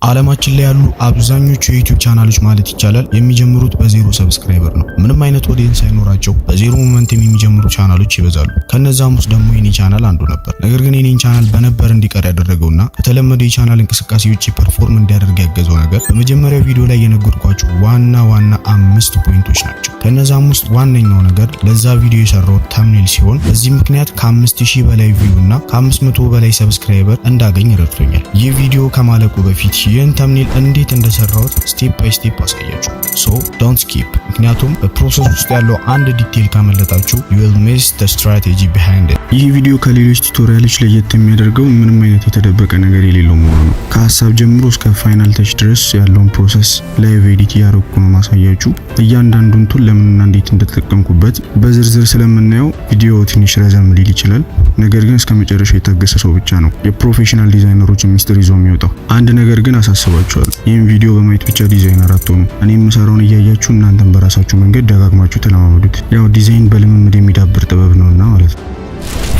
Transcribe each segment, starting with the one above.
ዓለማችን ላይ ያሉ አብዛኞቹ የ YouTube ቻናሎች ማለት ይቻላል የሚጀምሩት በ zero subscriber ነው። ምንም አይነት audience ሳይኖራቸው በ zero momentum የሚጀምሩ ቻናሎች ይበዛሉ። ከነዛም ውስጥ ደግሞ የኔ ቻናል አንዱ ነበር። ነገር ግን የኔን ቻናል በነበር እንዲቀር ያደረገውና ከተለመደው የቻናል እንቅስቃሴ ውጪ perform እንዲያደርግ ያገዘው ነገር በመጀመሪያው ቪዲዮ ላይ የነገርኳችሁ ዋና ዋና አምስት point ኦች ናቸው። ከነዛም ውስጥ ዋነኛው ነገር ለዛ ቪዲዮ የሰራሁት thumbnail ሲሆን በዚህ ምክንያት ከ5000 በላይ view እና ከ500 በላይ subscriber እንዳገኝ ረድቶኛል። ይህ ቪዲዮ ከማለቁ በፊት ይህን thumbnail እንዴት እንደሰራሁት step by step አሳያችኋለሁ። So don't skip፣ ምክንያቱም በ process ውስጥ ያለው አንድ detail ካመለጣችሁ you will miss the strategy behind it። ይህ ቪዲዮ ከሌሎች tutorial ኦች ለየት የሚያደርገው ምንም አይነት የተደበቀ ነገር የሌለው መሆኑ ነው። ከሀሳብ ጀምሮ እስከ final touch ድረስ ያለውን process live edit እያደረኩ ነው ማሳያችሁ። እያንዳንዱን tool ለምንና እንዴት እንደተጠቀምኩበት በዝርዝር ስለምናየው ቪዲዮ ትንሽ ረዘም ሊል ይችላል። ነገር ግን እስከ መጨረሻው የታገሰ ሰው ብቻ ነው የ professional designer ኦችን ሚስጥር ይዞ የሚወጣው። አንድ ነገር ግን አሳስባችኋለሁ። ይህን ቪዲዮ በማየት ብቻ ዲዛይነር አትሆኑ። እኔ የምሰራውን እያያችሁ እናንተም በራሳችሁ መንገድ ደጋግማችሁ ተለማመዱት። ያው ዲዛይን በልምምድ የሚዳብር ጥበብ ነውና ማለት ነው።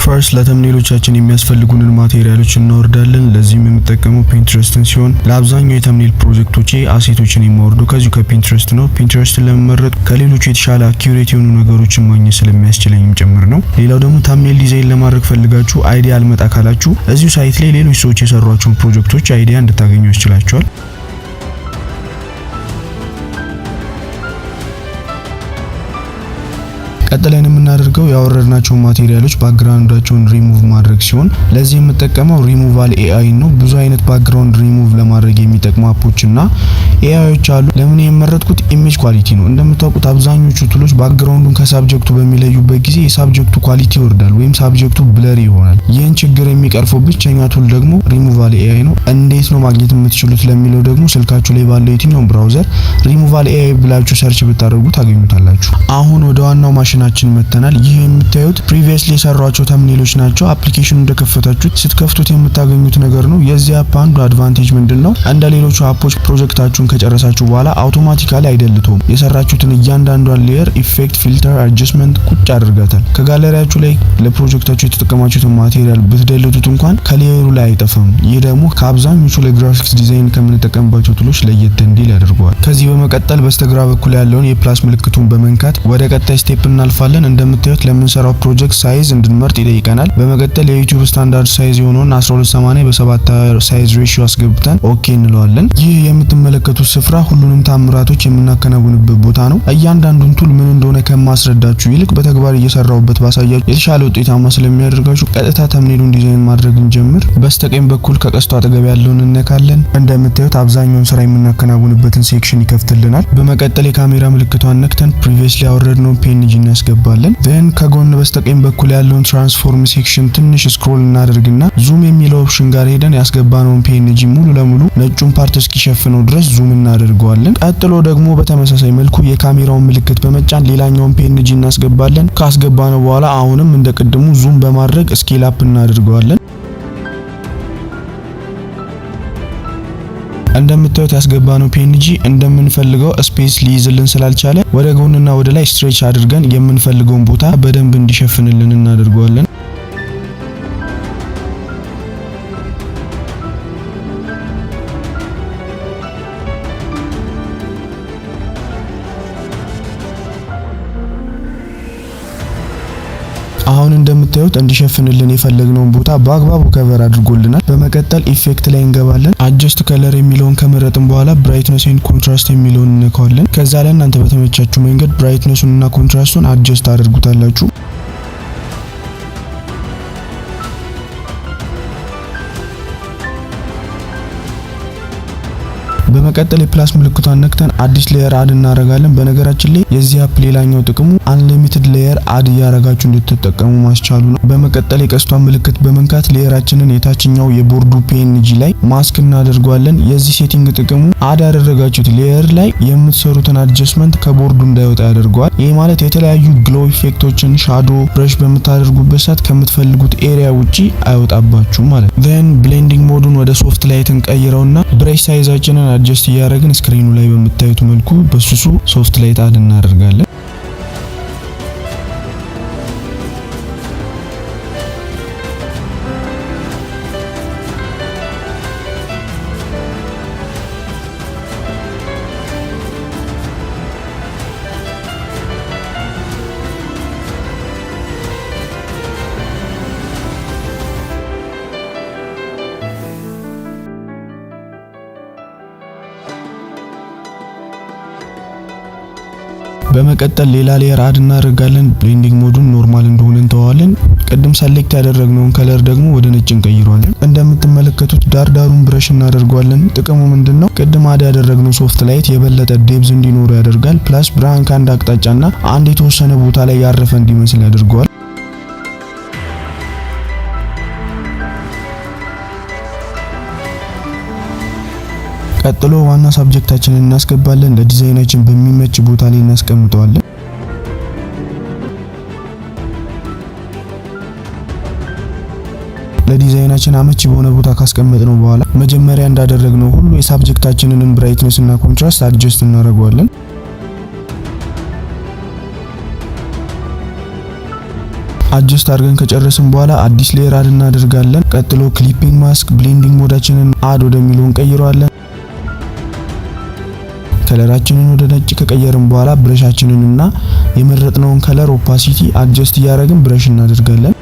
First ለ thumbnail ኦቻችን የሚያስፈልጉንን material ኦች እናወርዳለን። ለዚህም የምጠቀመው Pinterest ን ሲሆን ለአብዛኛው የ thumbnail ፕሮጀክቶቼ asset ኦችን የማወርደው ከዚሁ ከ Pinterest ነው። Pinterest ን ለመመረጥ ከሌሎቹ የተሻለ accurate የሆኑ ነገሮችን ማግኘት ስለሚያስችለኝም ጭምር ነው። ሌላው ደግሞ thumbnail design ለማድረግ ፈልጋችሁ idea አልመጣ ካላችሁ እዚሁ site ላይ ሌሎች ሰዎች የሰሯቸውን ፕሮጀክቶች idea እንድታገኙ ያስችላችኋል። ቀጥለን የምናደርገው ያወረድናቸውን ማቴሪያሎች ባክግራውንዳቸውን ሪሙቭ ማድረግ ሲሆን ለዚህ የምጠቀመው ሪሙቫል ኤአይ ነው። ብዙ አይነት ባክግራውንድ ሪሙቭ ለማድረግ የሚጠቅሙ app ኦች እና AI ዎች አሉ። ለምን የመረጥኩት image quality ነው። እንደምታውቁት አብዛኞቹ ቱሎች ባክግራውንዱን ከሳብጀክቱ በሚለዩበት ጊዜ የ subject ኡ quality ይወርዳል ወይም subject ኡ blurry ይሆናል። ይህን ችግር የሚቀርፈው ብቸኛ tool ደግሞ ሪሙቫል ኤአይ ነው። እንዴት ነው ማግኘት የምትችሉት ለሚለው ደግሞ ስልካችሁ ላይ ባለው የትኛውም ብራውዘር ሪሙቫል ኤአይ ብላችሁ search ብታደርጉ ታገኙታላችሁ። አሁን ወደ ዋናው ማሽናችን መጥተናል። ይህ የምታዩት previously የሰራኋቸው thumbnail ኦች ናቸው። Application ኑ እንደከፈታችሁት ስትከፍቱት የምታገኙት ነገር ነው። የዚህ app አንዱ advantage ምንድን ነው? እንደ ሌሎቹ app ኦች ፕሮጀክታችሁን ከጨረሳችሁ በኋላ automatically አይደልተውም። የሰራችሁትን እያንዳንዷን layer effect፣ filter፣ adjustment ቁጭ ያደርጋታል። ከጋለሪያችሁ ላይ ለፕሮጀክታችሁ የተጠቀማችሁትን material ብትደልቱት እንኳን ከ layer ኡ ላይ አይጠፋም። ይህ ደግሞ ከአብዛኞቹ ለ graphics design ከምንጠቀምባቸው tool ኦች ለየት እንዲል ያደርገዋል። ከዚህ በመቀጠል በስተግራ በኩል ያለውን የ plus ምልክቱን በመንካት ወደ ቀጣይ step እናልፋለን። እንደምታዩት ለምንሰራው ፕሮጀክት size እንድንመርጥ ይጠይቀናል። በመቀጠል የ YouTube standard size የሆነውን 1280 በ7 size ratio አስገብተን okay እንለዋለን። ይህ የምትመለከቱት ስፍራ ሁሉንም ታምራቶች የምናከናውንበት ቦታ ነው። እያንዳንዱን tool ምን እንደሆነ ከማስረዳችሁ ይልቅ በተግባር እየሰራሁበት ባሳያችሁ የተሻለ ውጤታማ ስለሚያደርጋችሁ ቀጥታ thumbnail ኡን ዲዛይን ማድረግ እንጀምር። በስተቀኝ በኩል ከቀስቱ አጠገብ ያለውን እነካለን። እንደምታዩት አብዛኛውን ስራ የምናከናውንበትን section ይከፍትልናል። በመቀጠል የካሜራ ምልክቷን ነክተን previously ያወረድነውን PNG እናስገባለን። Then ከጎን በስተቀኝ በኩል ያለውን transform section ትንሽ scroll እናደርግና zoom የሚለው option ጋር ሄደን ያስገባነውን PNG ሙሉ ለሙሉ ነጩን part እስኪሸፍነው ድረስ zoom እናደርገዋለን። ቀጥሎ ደግሞ በተመሳሳይ መልኩ የካሜራውን ምልክት በመጫን ሌላኛውን PNG እናስገባለን። ካስገባነው በኋላ አሁንም እንደ ቅድሙ zoom በማድረግ scale up እናደርገዋለን። እንደምታዩት ያስገባነው PNG እንደምንፈልገው space ሊይዝልን ስላልቻለ ወደ ጎንና ወደ ላይ stretch አድርገን የምንፈልገውን ቦታ በደንብ እንዲሸፍንልን እናደርገዋለን። አሁን እንደምታዩት እንዲሸፍንልን የፈለግነውን ቦታ በአግባቡ cover አድርጎልናል። በመቀጠል effect ላይ እንገባለን። Adjust color የሚለውን ከመረጥን በኋላ brightness and contrast የሚለውን እንነካዋለን። ከዛ ላይ እናንተ በተመቻችሁ መንገድ brightness ኡን እና contrast ኡን adjust ታደርጉታላችሁ። በመቀጠል የ plus ምልክቷን ነክተን አዲስ layer add እናደርጋለን። በነገራችን ላይ የዚህ app ሌላኛው ጥቅሙ unlimited layer add እያደረጋችሁ እንድትጠቀሙ ማስቻሉ ነው። በመቀጠል የቀስቷን ምልክት በመንካት layer ኣችንን የታችኛው የ board ኡ PNG ላይ ማስክ እናደርገዋለን። የዚህ setting ጥቅሙ add ያደረጋችሁት layer ላይ የምትሰሩትን adjustment ከ board ኡ እንዳይወጣ ያደርገዋል። ይህ ማለት የተለያዩ glow effect ኦችን፣ shadow፣ brush በምታደርጉበት ሰዓት ከምትፈልጉት area ውጪ አይወጣባችሁም ማለት ነው። Then blending mode ኡን ወደ soft light እንቀይረውና brush size ኣችንን adjust እያደረግን screen ኡ ላይ በምታዩት መልኩ በስሱ soft light add እናደርጋለን። በመቀጠል ሌላ layer add እናደርጋለን። Blending mode ኡን normal እንደሆነ እንተዋለን። ቅድም select ያደረግነውን color ደግሞ ወደ ነጭ እንቀይረዋለን። እንደምትመለከቱት ዳር ዳሩን brush እናደርገዋለን። ጥቅሙ ምንድነው? ቅድም add ያደረግነው soft light የበለጠ depth እንዲኖረው ያደርጋል። Plus ብርሃን ከአንድ አቅጣጫና አንድ የተወሰነ ቦታ ላይ ያረፈ እንዲመስል ያደርገዋል። ቀጥሎ ዋና subject ኣችንን እናስገባለን። ለዲዛይናችን በሚመች ቦታ ላይ እናስቀምጠዋለን። ለዲዛይናችን አመቺ በሆነ ቦታ ካስቀመጥነው በኋላ መጀመሪያ እንዳደረግነው ሁሉ የ subject ኣችንንም brightness እና contrast adjust እናደርገዋለን። Adjust አድርገን ከጨረስን በኋላ አዲስ layer add እናደርጋለን። ቀጥሎ clipping mask blending mode ኣችንን add ወደሚለው እንቀይረዋለን። Color ኣችንን ወደ ነጭ ከቀየርን በኋላ brush ኣችንን እና የመረጥነውን color opacity adjust እያደረግን brush እናደርጋለን።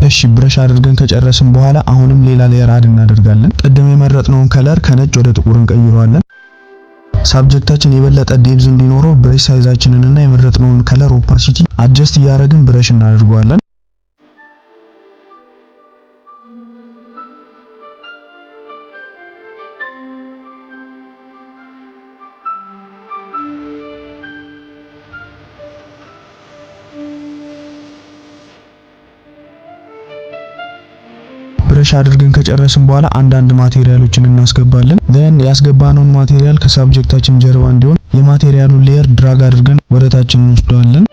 እሺ፣ brush አድርገን ከጨረስን በኋላ አሁንም ሌላ layer add እናደርጋለን። ቅድም የመረጥነውን color ከነጭ ወደ ጥቁር እንቀይረዋለን። Subject ኣችን የበለጠ depth እንዲኖረው brush size ኣችንን እና የመረጥነውን color opacity adjust እያደረግን brush እናደርገዋለን። Brush አድርገን ከጨረስን በኋላ አንዳንድ material ኦችን እናስገባለን። Then ያስገባነውን material ከ subject ኣችን ጀርባ እንዲሆን የ material ኡን layer drag አድርገን ወደ ታች እንወስደዋለን።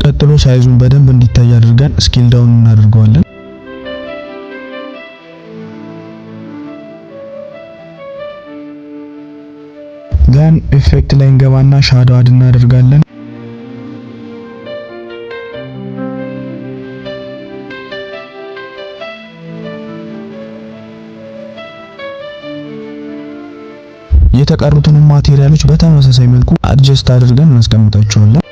ቀጥሎ size ኡን በደንብ እንዲታይ አድርገን scale down እናደርገዋለን። Then effect ላይ እንገባና shadow add እናደርጋለን። የተቀሩትንም material ኦች በተመሳሳይ መልኩ adjust አድርገን እናስቀምጣቸዋለን።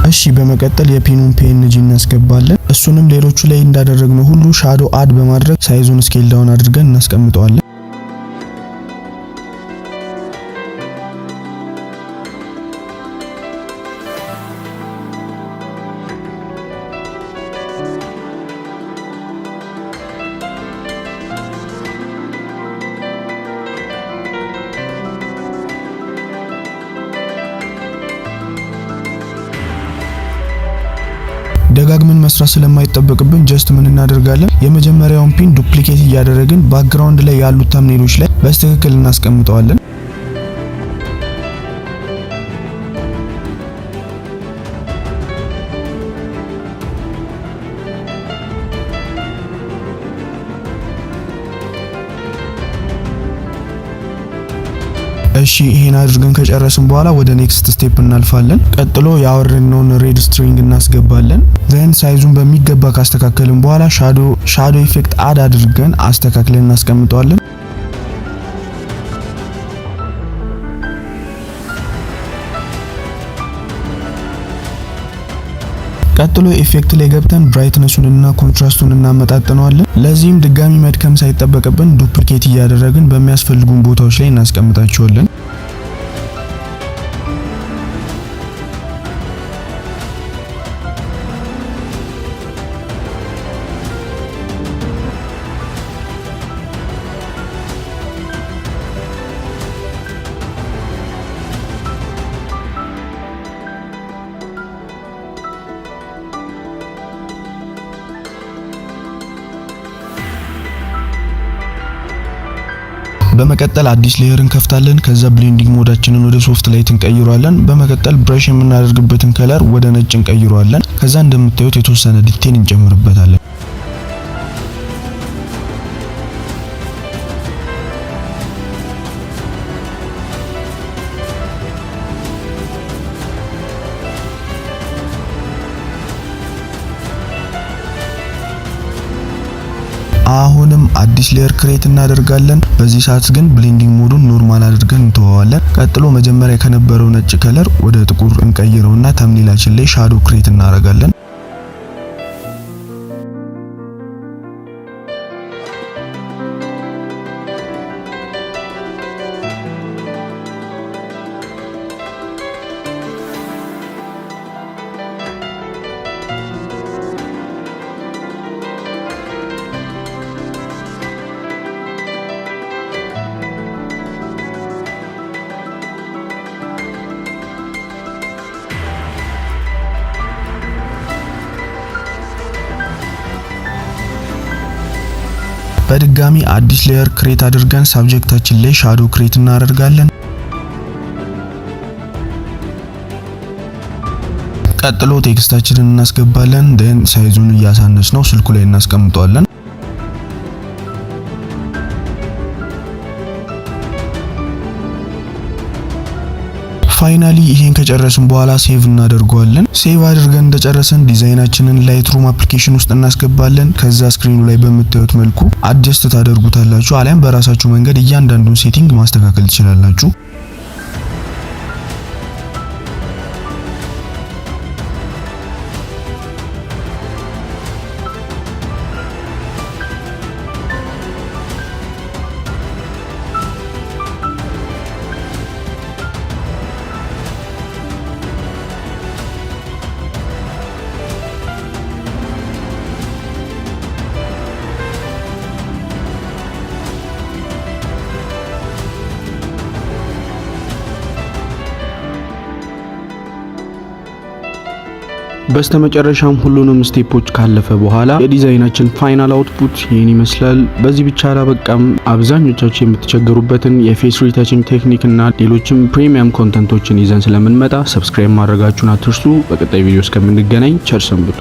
እሺ፣ በመቀጠል የ pin ኡን PNG እናስገባለን። እሱንም ሌሎቹ ላይ እንዳደረግነው ሁሉ shadow add በማድረግ size ኡን scale down አድርገን እናስቀምጠዋለን። መስራት ስለማይጠበቅብን just ምን እናደርጋለን? የመጀመሪያውን pin duplicate እያደረግን background ላይ ያሉት thumbnail ኦች ላይ በትክክል እናስቀምጠዋለን። እሺ፣ ይሄን አድርገን ከጨረስን በኋላ ወደ next step እናልፋለን። ቀጥሎ ያወረድነውን red string እናስገባለን። Then size ኡን በሚገባ ካስተካከልን በኋላ shadow effect add አድርገን አስተካክለን እናስቀምጠዋለን። ቀጥሎ effect ላይ ገብተን brightness ኡን እና contrast ኡን እናመጣጥነዋለን። ለዚህም ድጋሚ መድከም ሳይጠበቅብን duplicate እያደረግን በሚያስፈልጉን ቦታዎች ላይ እናስቀምጣቸዋለን። በመቀጠል አዲስ layer እንከፍታለን። ከዛ blending mode ኣችንን ወደ soft light እንቀይረዋለን። በመቀጠል brush የምናደርግበትን color ወደ ነጭ እንቀይረዋለን። ከዛ እንደምታዩት የተወሰነ detail እንጨምርበታለን። አሁንም አዲስ layer create እናደርጋለን። በዚህ ሰዓት ግን blending mode ኡን normal አድርገን እንተወዋለን። ቀጥሎ መጀመሪያ ከነበረው ነጭ color ወደ ጥቁር እንቀይረውና thumbnail ኣችን ላይ shadow create እናደርጋለን። በድጋሚ አዲስ layer create አድርገን subject ኣችን ላይ shadow create እናደርጋለን። ቀጥሎ text ኣችንን እናስገባለን። Then size ኡን እያሳነስነው ስልኩ ላይ እናስቀምጠዋለን። Finally ይሄን ከጨረስን በኋላ save እናደርገዋለን። Save አድርገን እንደጨረስን design ኣችንን Lightroom application ውስጥ እናስገባለን። ከዛ screen ኡ ላይ በምታዩት መልኩ adjust ታደርጉታላችሁ፣ አሊያም በራሳችሁ መንገድ እያንዳንዱን setting ማስተካከል ትችላላችሁ። በስተመጨረሻም ሁሉንም step ኦች ካለፈ በኋላ የ design ኣችን final output ይህን ይመስላል። በዚህ ብቻ አላበቃም። አብዛኞቻችሁ የምትቸገሩበትን የ face retouching technique እና ሌሎችም premium content ኦችን ይዘን ስለምንመጣ subscribe ማድረጋችሁን አትርሱ። በቀጣይ ቪዲዮ እስከምንገናኝ ቸር ሰንብቱ።